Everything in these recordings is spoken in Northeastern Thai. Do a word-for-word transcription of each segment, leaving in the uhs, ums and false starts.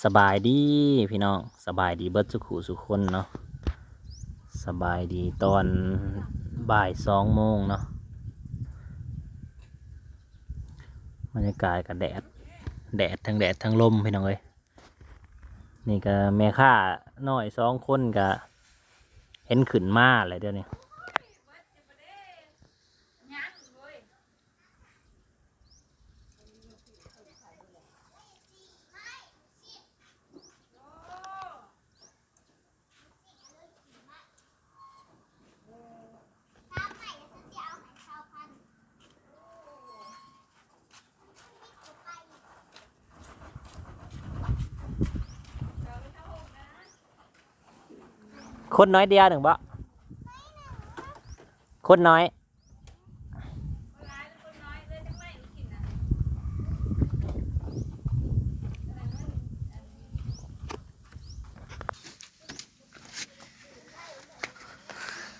สบายดีพี่น้อง สบายดีเบิดสุขุสุคนเนาะ สบายดีตอนบ่ายสองโมงเนาะ บรรยากาศก็แดด แดด ทั้งแดดทั้งลมพี่น้องเอ้ย นี่ก็แม่ค้าน้อยสองคนก็เห็นขึ้นมาเลยเดี๋ยวนี้ คนน้อยเดียวหนึ่งบ่คนน้อย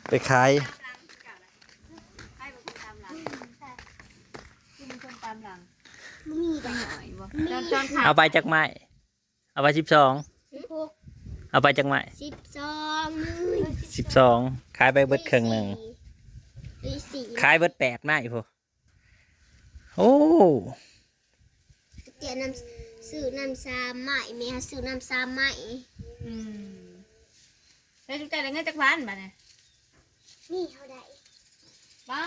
ไปขาย คือมีคนตามหลัง มี ไปหน่อยบ่ ตอนตอนขาย เอาไปจักไม้ เอาไปสิบสอง สิบหก เอาไปจักไม้ สิบสอง สิบสอง ขายไปเบิดครึ่งหนึ่ง สี่ ขายเบิดแปดไม้พุ้น โอ้ เตี้ยนำ ซื้อนำสามไม้แม่ซื้อนำสามไม้ อืม แล้วจุ๊บใจได้เงินจักพันบาทเนี่ย นี่เท่าใด ป้า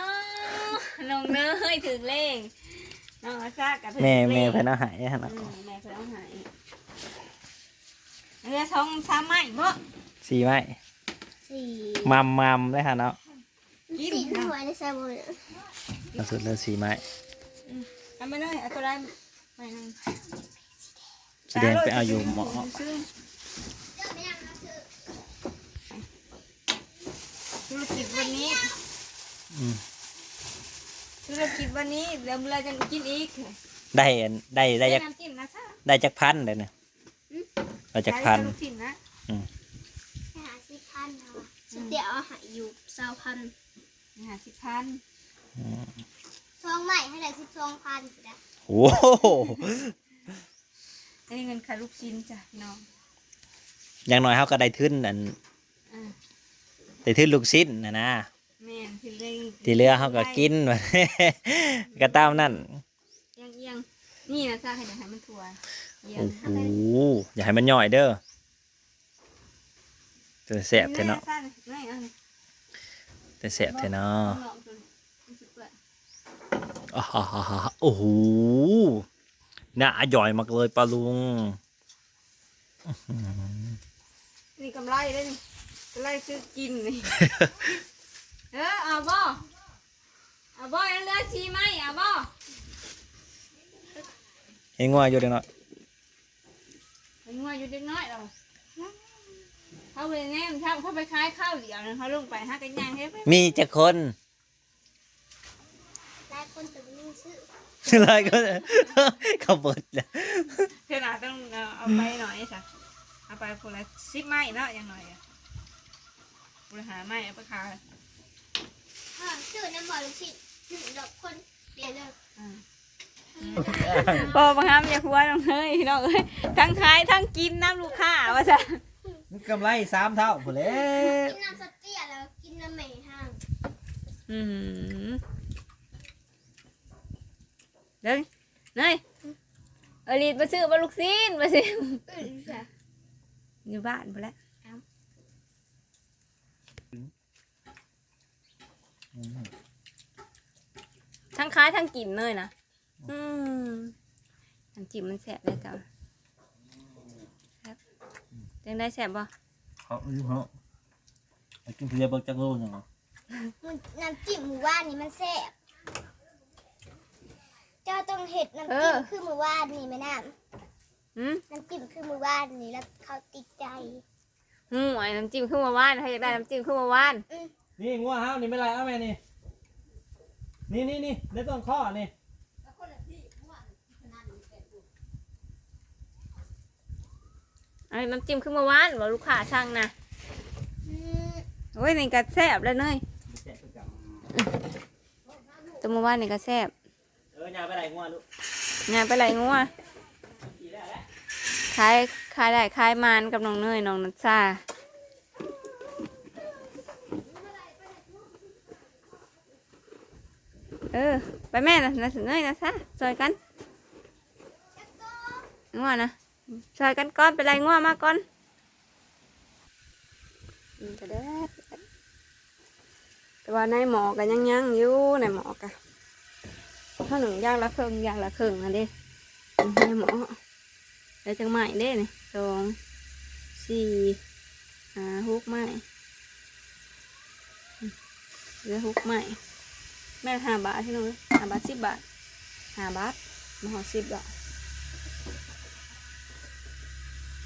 น้องเนยถือเลข น้องอาซาก็ถือเลข แม่ แม่เพิ่นเอาให้หั่นน่ะ อืม แม่เพิ่นเอาให้ เหลือสองสามไม้บ่ สี่ไม้ สี่ มัมมัมเลยหั่นเนาะ กิน สี่หน่วยในใส่บ่เนี่ย ล่าสุดเหลือสี่ไม้ อืม เอาไปเลย เอาตัวใดไม้หนึ่ง สีแดงไปเอาอยู่หมอ ซื้อ ธุรกิจวันนี้ อืม ธุรกิจวันนี้ เดี๋ยวเราจะกินอีก ได้อัน ได้ ได้จัก น้ำจิ้มนะจ๊ะ ได้จักพันเดี๋ยวนี้ อืม ได้จักพัน ขายลูกชิ้นนะ อืม ห้าสิบพันเอาอะ อืม สุดเดียวเอาให้อยู่ซาวพัน ห้าสิบพัน อืม สองไม้ให้ได้สิบสองพันสิได้ โอ้โห ได้เงินค่าลูกชิ้นจ้ะพี่น้อง อย่างน้อยเฮาก็ได้ทุนอัน อ่า ได้ทุนลูกชิ้นน่ะนะ แม่น ที่เหลือ ที่เหลือเฮาก็กิน ก็ตามนั้น เอียงๆ นี่นะจ๊ะ ให้เดี๋ยวให้มันทั่ว เอียง โอ้โห อย่าให้มันย่อยเด้อ แต่แซ่บแท้เนาะ นี่นะจ๊ะ นี่เอานี่ แต่แซ่บแท้เนาะ ลองดู รู้สึกเปื่อย อ่าฮ่าฮ่าฮ่า โอ้โห น่าอร่อยมากเลยป้าลุง อื้อหือ นี่กำไรเลยนี่ กำไรซื้อกินนี่ เออ เอาบ่ เอาบ่ ยังเหลือสี่ไม้ เอาบ่ เห็นงัวอยู่เด้อเนาะ เห็นงัวอยู่เด็กน้อยเรา เขาไปแนม เขาไปขายข้าวเดียวนะ เขาลงไปหากันย่างเฮ้ย มีจักคน หลายคนแต่บ่มีซื้อ หลายคน เขาเบิดแล้ว เธอน่าต้องเอา ไปหน่อยจ้ะ เอาไปคนละสิบไม้เนาะ อย่างน้อยอะ คนละห้าไม้เอาไปขาย อ่า ซื้อน้ำบ่อลูกชิ้น อืม ดอกคนเปลี่ยนเลย อ่า อืม บ่บังคับอย่าหัวน้องเฮ้ย น้องเอ้ย ทั้งขายทั้งกินนำลูกค้าว่าซะ มันกำไรสามเท่าพุ้นแหละ กินน้ำสเตี้ยแล้วกินน้ำแม่ห้าง อืม เด้อ เนย เออ ลีดมาซื้อบ่ลูกชิ้น มาซื้อ อืมจ้ะ อยู่บ้านพุ้นแหละ เอ้า อืม ทั้งขายทั้งกินเลยนะ อืม น้ำจิ้มมันแซ่บเลยจ้ะ แซ่บ จั่งใด๋ แซ่บบ่ เขาอยู่เหาะ ไปกินเบียร์เบิ่งจักโลหนึ่งเหรอ มัน น้ำจิ้มมื้อวานนี่มันแซ่บ เจ้าต้องเฮ็ดน้ำจิ้ม เออ คือมื้อวานนี่แม่น้ำ หืม น้ำจิ้มคือมื้อวานนี่แล้วเขาติดใจ ห่วย น้ำจิ้มคือมื้อวาน เขาอยากได้น้ำจิ้มคือมื้อวาน อืม นี่งัวเฮานี่ไม่ไรเอาแม่นี่ นี่ นี่ นี่ ในต้นข้อนี่ เอาน้ำจิ้มคือมื้อวานบ่ลูกค้าสั่งนะ อืม โอ้ย นี่ก็แซ่บแล้วเนย แซ่บคือกัน ตัวมื้อวานนี่ก็แซ่บ เออ ย่างไปไล่งัวลูก ย่างไปไล่งัว ขาย ขายได้ขายหมานกับน้องเนยน้องนัชชา เออ ไปแม่นะนะเนยนะซะซอยกัน งัวนะ ซอยกันก่อน ไปไล่งัวมาก่อน อืม ก็ได้ แต่ว่าในหม้อก็ยังยังอยู่ ในหม้อก็ เท่าหนึ่งอย่างละครึ่ง อย่างละครึ่งอันนี้ ในหม้อ แล้วจังไม้เด้นี่ สอง สี่ ห้า หกไม้ เหลือหกไม้ แม่นห้าบาทพี่น้องเอ้ย ห้าบาท สิบบาท ห้าบาท มาฮอดสิบดอก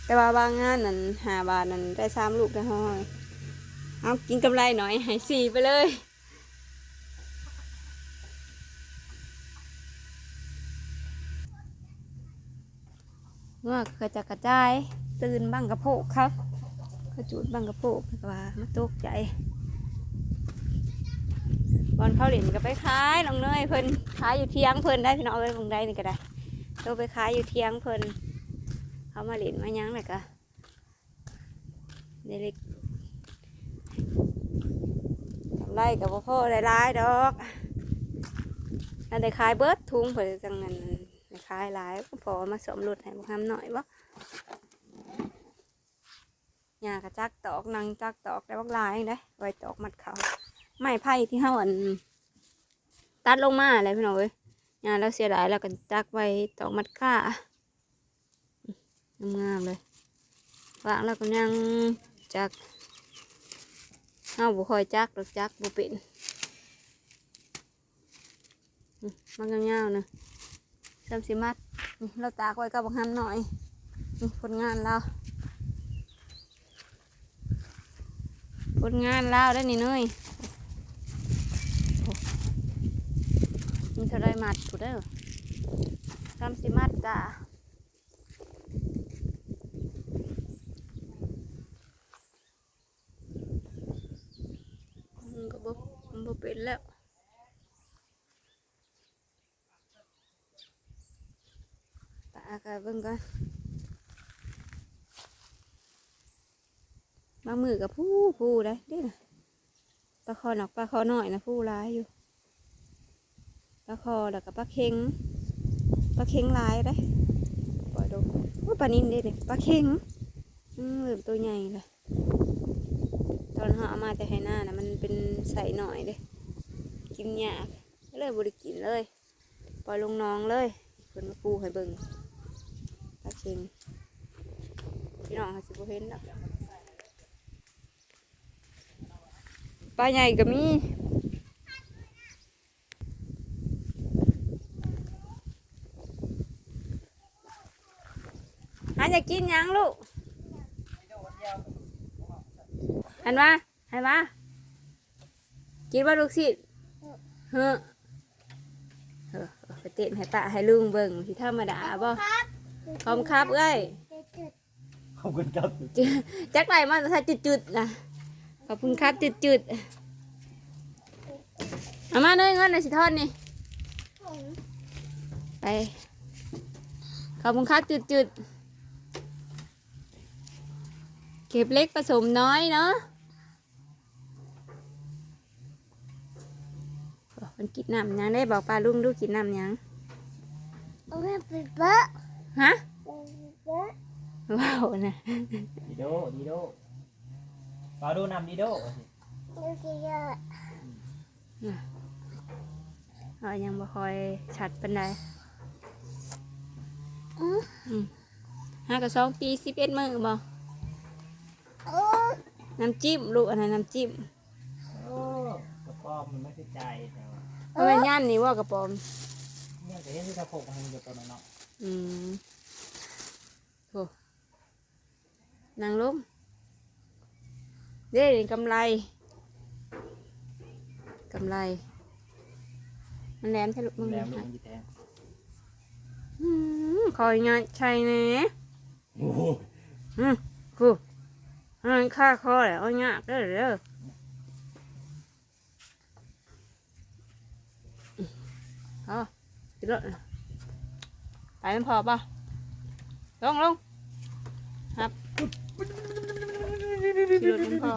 แต่ว่าบางงานนั่น ห้าบาทนั่น ได้สามลูกได้ห้อย เอากินกำไรหน่อย ให้สี่ไปเลย งัวก็จะกระจาย ตื่นบังกะโพกเขา เขาจูดบังกะโพก แล้วก็ว่ามาตกใจ บอนเขาเล่นก็ไปขาย น้องเนยเพิ่นขายอยู่เถียงเพิ่นได้ พี่น้องเอ้ย บางใดนี่ก็ได้ โตไปขายอยู่เถียงเพิ่น เขามาเล่นมาหยังแล้วก็ ได้เล็ก กำไรก็บ่พอได้หลายดอก อันได้ขายเบิดถุงเพิ่นจังนั้น ได้ขายหลาย พอมาซ่อมรถให้บักหำน้อยบ่ ย่าก็จักตอก นั่งจักตอกได้บักหลายเด้ ไว้ตอกมัดข้าว ไม้ไผ่ที่เฮาอัน ตัดลงมาแล้วพี่น้องเอ้ย ย่าแล้วเสียดาย แล้วก็จักไว้ตอกมัดข้าว งามๆเลย วางแล้วก็ยังจัก เฮาบ่ค่อยจักดอก จักบ่เป็น อืม มันยาวๆนะ ซ้ำสิมัด นี่ เราตากไว้กับบักหำน้อย นี่ผลงานเรา ผลงานเราได้อนี่เนย โอ้ มีเท่าไรมัดผู้เด้อ ซ้ำสิมัดจ้า มันก็บ่ มันบ่เป็นแล้ว ปลาก็เบิ่งก่อน บางมื้อก็ผู้ ผู้ได้เด้นะ ปลาคอหนอกปลาคอน้อยนะ ผู้หลายอยู่ ปลาคอแล้วก็ปลาเข็ง ปลาเข็งหลายเด้ ปล่อยดู โอ้ย ปลานิลเด้เนี่ย ปลาเข็ง อืม เริ่มตัวใหญ่เลย ตอนเฮาเอามาแต่ไฮ่นานะ มันเป็นไซส์น้อยเด้ กินยาก ก็เลยบ่ได้กินเลย ปล่อยลงหนองเลย เพิ่นมาปูให้เบิ่ง ปลาเข็ง พี่น้องเขาสิบ่เห็นดอก ปลาใหญ่ก็มี หาอยากกินหยังลูก หันมา หันมา กินบ่ลูกศิษย์ เฮ้อ เออ ไปเต้นให้ป้าให้ลุงเบิ่ง สิธรรมดาบ่ ขอบคุณครับเอ้ย ขอบคุณครับ จักได้มาแต่จุดๆนะ ขอบคุณครับจุดๆ เอามาเลย เงินน่ะสิทอนนี่ ไป ขอบคุณครับจุดๆ เก็บเล็กผสมน้อยเนาะ มันกินน้ำหยังได้ บอกป้าลุงดู กินน้ำหยัง เอาเงินไปเบอะ ฮะ เอาเงินไปเบอะ ว้าวนะ ดีโด ดีโด ปลาดูน้ำดีโด ดูสิเยอะ น่ะ เอายังบ่ค่อยชัดปานใด อืม อืม ห้ากับสองปี สิบเอ็ดมื้อบ่ เออ น้ำจิ้มลูก อันนั้นน้ำจิ้ม โอ้ กระป๋อมมันไม่ติดใจแต่ว่า เอาแม่นย่านนี่ว่ากระป๋อม เนี่ยแต่เห็นที่กระโปงมันอยู่ตอนนั้นเนาะ อืม โอ้ นั่งลง เด้ กำไร กำไร มันแหลมแท้ลูก มึง แหลมลูก มันจะแทง อืม คอยง่ายใช่แน่ โอ้โห อืม กู มันฆ่าคอแหละ เอายากเด้อเด้อ เอา กินรถ ไปมันพอป่ะ ลง ลง สิลดน้ำพอ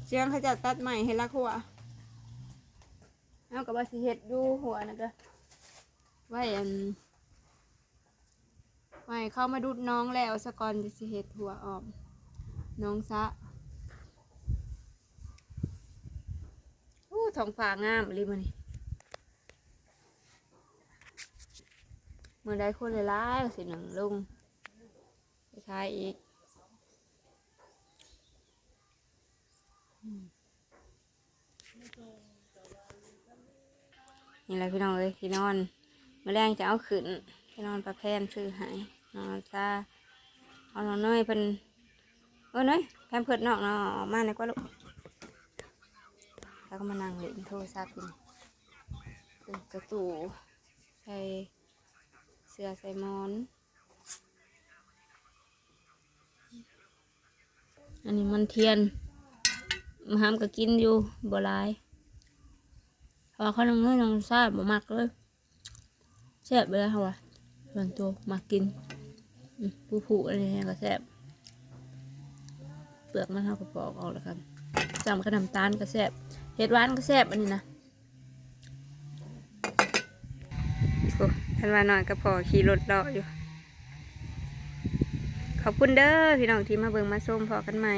เสียงเขาเจ้าตัดไม้ให้ละครัว เอาก็ว่าสิเฮ็ดอยู่หัวนะก็ไว้อัน ไว้เขามาดูดน้องแล้วสะก่อนจะสิเฮ็ดหัวออม น้องสะ อู้ท้องฟ้างามอีหลีมื้อนี้ มื้อใดคนหลายๆก็สินั่งลงไปขายอีก นี่แหละพี่น้องเอ้ย ที่นอน มื้อแลงจะเอาขึ้น ที่นอนป้าแพนซื้อให้ น้องซา เอาน้องเนยเพิ่น เออเนย แพมเพิร์สน้องเนาะ ออกมาหน่อยกว่าลูก แล้วก็มานั่งเล่นโทรศัพท์อยู่นี่ เออ กระตู้ ใส่เสื้อใส่หมอน อันนี้มันเทียน มาหามก็กินอยู่ บ่หลาย เพราะว่าเขาน้องเนยน้องซาบ่มักเลย แซ่บเลยเขาว่า ส่วนตัวมักกิน อืม ผู้ผู้อันนี้ก็แซ่บ เปลือกมันเขาก็ปอกออกแล้วกัน จำกับน้ำตาลก็แซ่บ เห็ดหวานก็แซ่บอันนี้นะ โอ้ ท่านว่าน้อยก็พอขี่รถเลาะอยู่ ขอบคุณเด้อพี่น้องที่มาเบิ่งมาชม พอกันใหม่